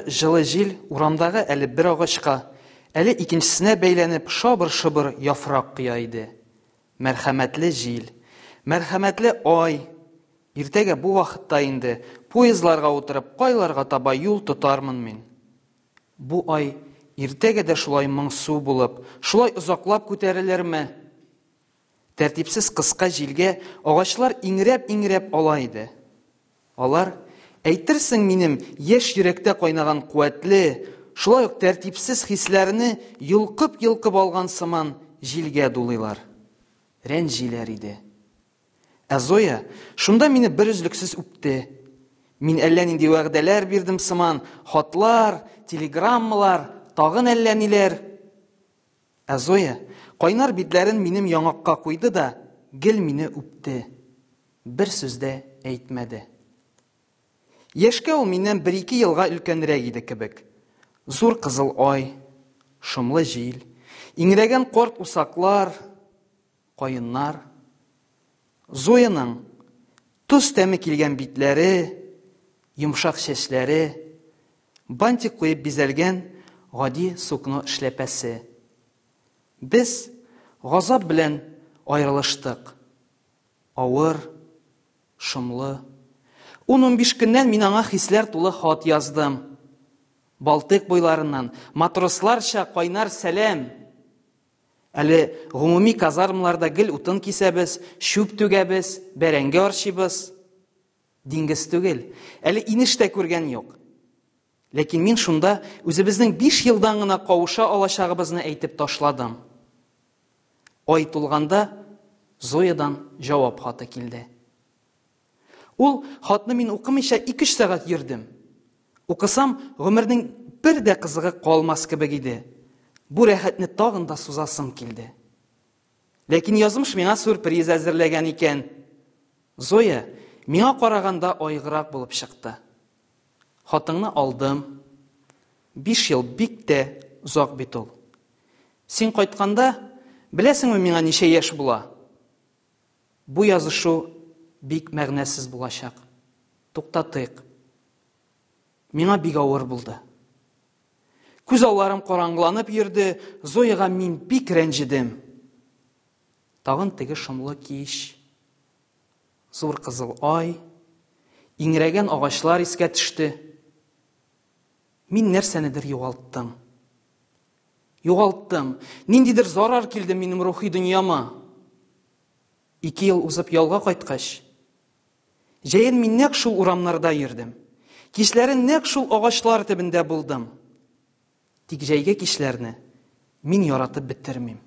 җылы җил урамдагы әле бер агачка, әле икенчесенә бәйләнеп шабыр-шобыр яфрак коя иде. Мәрхәмәтле җил. Мәрхәмәтле ай. Иртәгә бу вакытта инде поездларга утырып кайларга таба юл тотармын мин. Бу ай иртәгә дә шулай моңсу булып, шулай озаклап күтәрелерме? Тәртипсез кыска җилгә агачлар иңрәп-иңрәп ала иде. Алар, әйтерсең минем яшь йөрәктә кайнаган куәтле, шулай ук тәртипсез хисләрне йолкып-йолкып алган сыман җилгә дулыйлар. Рәнҗиләр иде. Ә Зоя шунда мине берөзлексез үпте. Мин әллә нинди вәгъдәләр бирдем сыман, хатлар, телеграммалар, тагын әллә ниләр. Ә Зоя кайнар битләрен минем яңакка куйды да гел мине үпте. Бер сүз дә әйтмәде. Яшькә ул миннән бер-ике елга өлкәнрәк иде кебек. Зур кызыл ай, шомлы җил, иңрәгән карт усаклар, каеннар. Зояның тоз тәме килгән битләре, йомшак чәчләре, бантик куеп бизәлгән гади сукно эшләпәсе. Без газап белән аерылыштык. Авыр, шомлы. Ун-унбиш көннән мин аңа хисләр тулы хат яздым. Балтыйк буйларыннан матросларча кайнар сәлам! Әле гомуми казармаларда гел утын кисәбез, чүп түгәбез, бәрәңге арчыйбыз. Диңгез түгел, әле инеш тә күргән юк. Ләкин мин шунда үзебезнең 5 елдан гына кавыша алачагыбызны әйтеп ташладым. Ай тулганда Зоядан җавап хаты килде. Ул хатны мин укымыйча 2-3 сәгать йөрдем. Укысам, гомернең бер дә кызыгы калмас кебек иде. Бу рәхәтне тагын да сузасым килде. Ләкин язмыш миңа сюрприз әзерләгән икән. Зоя миңа караганда айгырак булып чыкты. Хатыңны алдым. 5 ел бик тә озак бит ул. Син кайтканда, беләсеңме миңа ничә яшь була? Бу язышу бик мәгънәсез булачак. Туктатыйк. Миңа бик авыр булды. Күз алларым караңгыланып йөрде, Зояга мин бик рәнҗедем. Тагын теге шомлы кич. Зур кызыл ай, иңрәгән агачлар искә төште. Мин нәрсәнедер югалттым. Югалттым. Ниндидер зарар килде минем рухи дөньяма. Ике ел узып ялга кайткач, җәен мин нәкъ шул урамнарда йөрдем. Кичләрен нәкъ шул агачлар төбендә булдым. Тик җәйге кичләрне мин яратып бетермим.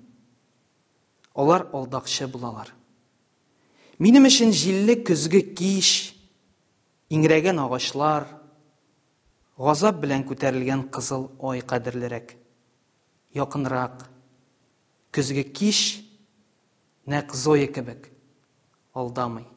Алар алдакчы булалар. Минем өчен җилле көзге кич, иңрәгән агачлар, газап белән күтәрелгән кызыл ай кадерлерәк. Якынрак. Көзге кич нәкъ Зоя кебек алдамый.